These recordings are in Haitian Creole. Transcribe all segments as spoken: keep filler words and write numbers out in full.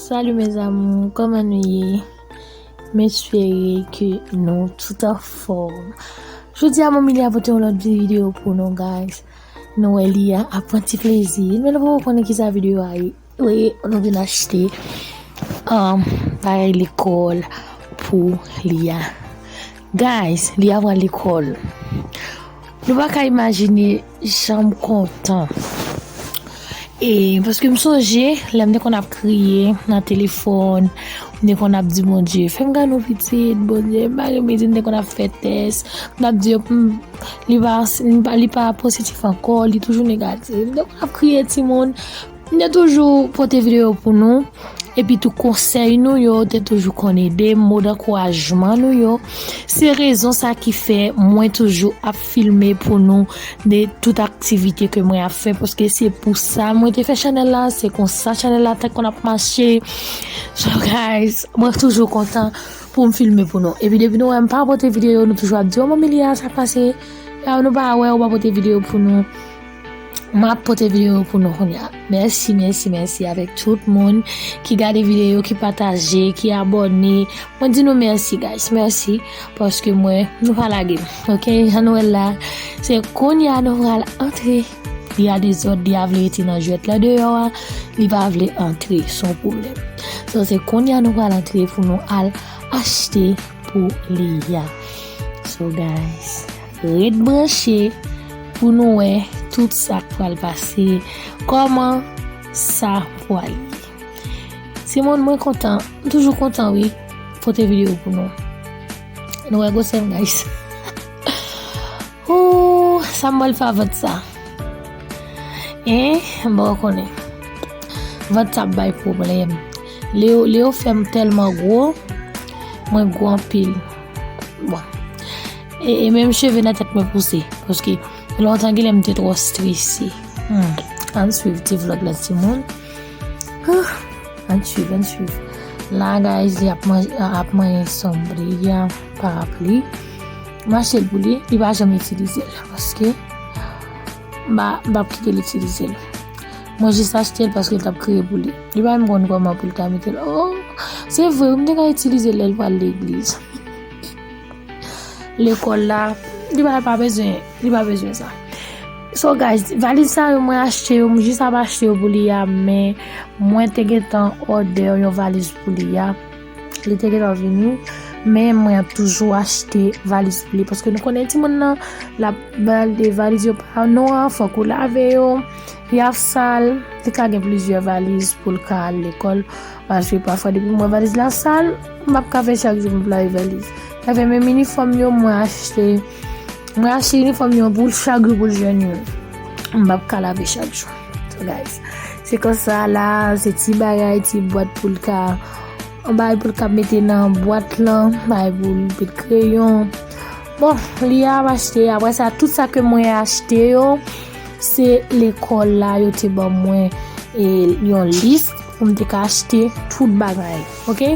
Salut mes amours, kòman nou ye? M espere ke nou tout anfòm. Jodi a, Manmi Lia pote yon lòt videyo pou nou, guys. Nou wè Lia ap pran ti plezi. Men nou poko konnen kisa videyo a ye. Wi, nou vin achte, um, bagay lekòl pou Lia. Guys, Lia pral lekòl. Nou pa ka imajine jan m kontan. E, paske m sonje, lè m te konn ap kriye nan telefòn, m te konn ap di Bondye, "Fè m gade yon pitit, Bondye, m pa gen pitit," m te konn ap fè tès, m t ap di yo, "Hmm, li pa, li pa, li pa pozitif ankò, li toujou negatif." M te konn ap kriye timoun, m te toujou pote videyo pou nou. Epi tou konsèy nou yo te toujou konn ede m, mo dankourajman nou yo. Se rezon sa ki fè mwen toujou ap filme pou nou de tout aktivite ke mwen ap fè, paske se pou sa mwen te fè chanèl la, se konsa chanèl la te konn ap mache. So guys, mwen toujou kontan pou m filme pou nou. Epi depi nou wè m pa pote videyo, nou toujou ap di, "O, Manmi Lia, sa k pase? Ya, nou pa wè ou pa pote videyo pou nou." M ap pote videyo pou nou kounye a. Mèsi, mèsi, mèsi avèk tout moun ki gade videyo, ki pataje, ki abòne. Mwen di nou mèsi, guys. Mèsi paske mwen, nou pa lage m. Ok? Jan nou wè l la, se kounye a nou pral antre. Li a dezòd, li a vle rete nan jwèt la deyò a. Li pa vle antre, se yon pwoblèm. So, se kounye a nou pral antre pou nou al achte pou Lia. So, guys, ret branche pou nou wè tout sa k pral pase, kòman sa pral ye. Timoun, mwen kontan, m toujou kontan, wi, pote videyo pou nou. Nou wè gwosè m, guys. Ooh, sa m pral fè a vant sa? Hein? M poko konnen. Vant sa ap bay pwoblèm. Leo, Leo fè m tèlman gwo, mwen gwo anpil. Bon. E, e menm cheve nan tèt mwen pouse, paske lontan genlè m te twò strese. Hmm. Ann swiv ti vlòg la, timoun. Ah, ann swiv, ann swiv. La, guys, li ap manje, ap manyen sonbrilla, parapli. M achte l pou li, li pa janm itilize l, paske m pa, m p ap kite l itilize l. Mwen jis achte l paske l t ap kriye pou li. Li pa menm konn kòman pou l ta mete l. Oh, se vre, wi, m te ka itilize l lè l pral legliz. Lekòl la, li pa, pa bezwen, li pa bezwen sa. So, guys, valiz sa yo mwen achte yo, m jis ap achte yo pou li a, men mwen te gentan òdè yon valiz pou li a. Li te gentan vini, men mwen ap toujou achte valiz pou li, paske nou konnen timoun nan, l ap bale valiz yo pa nou an, fòk ou lave yo, y ap sal, li ka gen plizyè valiz pou l ka al lekòl, paske pafwa depi m wè valiz la sal, m p ap ka fè chak jou m ap lave valiz. Sa fè menm inifòm yo, mwen achte, mwen achte inifòm yo pou l chak jou pou l jwenn youn. M p ap ka lave chak jou. So, guys, se konsa la, se ti bagay, ti bwat pou l ka, yon bagay pou l ka mete nan bwat lan, bagay pou l, pou l kreyon. Bon, li a ap achte, apre sa, tout sa ke mwen achte yo, se lekòl la, yo te ban mwen, e, yon lis pou m te ka achte tout bagay, ok?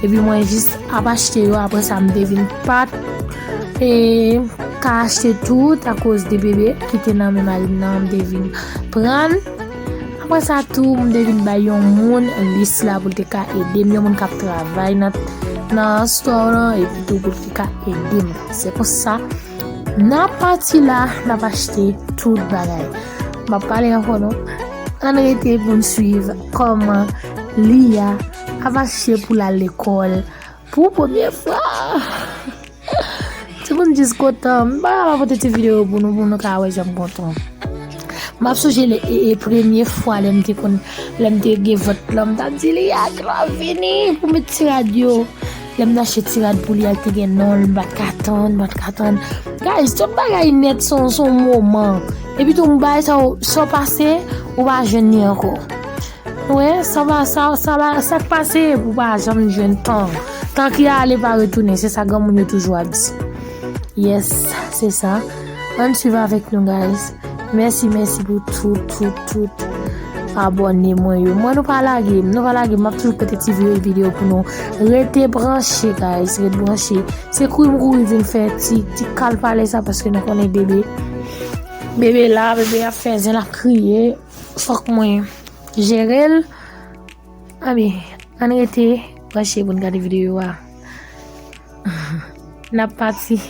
Epi mwen jis ap achte yo, apre sa, m te vin pa t, e, ka achte tout akoz de bebe ki te nan men mari m nan, m te vin pran l. Apre sa tou, m te vin bay yon moun lis la pou l te ka ede m, yon moun k ap travay nan, nan store lan, epi tou pou l te ka ede m. Se konsa, nan pati la, n ap achte tout bagay. M ap pale ankò non. Ann rete pou n swiv kòman Lia ap achte pou l al lekòl pou premye fwa. Timoun jis kontan. M pa ka pa pote ti videyo pou nou, pou nou ka wè jan m kontan. M ap sonje le, e, e, premye fwa lè m te konn, lè m te gen vant lan, m t ap di, "Lia, kilè w ap vini pou met ti rad yo?" Lè m t achte ti rad pou li a, li te gen non l, m pa t ka tann, m pa t ka tann. Guys, tout bagay nèt se yon, se yon moman. Epi tou, m bay sa w, sa w pase, ou pa jwenn li ankò. Wè, sa pa, sa, sa pa, sa k pase, ou pa janm jwenn tan. Tan ki ale pa retounen, se sa granmoun yo toujou ap di. Yes, se sa. Ann swiv avèk nou, guys. Mèsi, mèsi pou tout, tout, tout abòne mwen yo. Mwen, nou pa lage m, nou pa lage m. M ap toujou pote ti vi-, videyo pou nou. Rete branche, guys, rete branche. Se kouri m kouri vin fè ti, ti kal pale sa, paske nou konnen bebe. Bebe la, bebe ap fè zen, l ap kriye. Fòk mwen jere l. Anben, Ann rete branche pou n gade videyo a. N ap pati.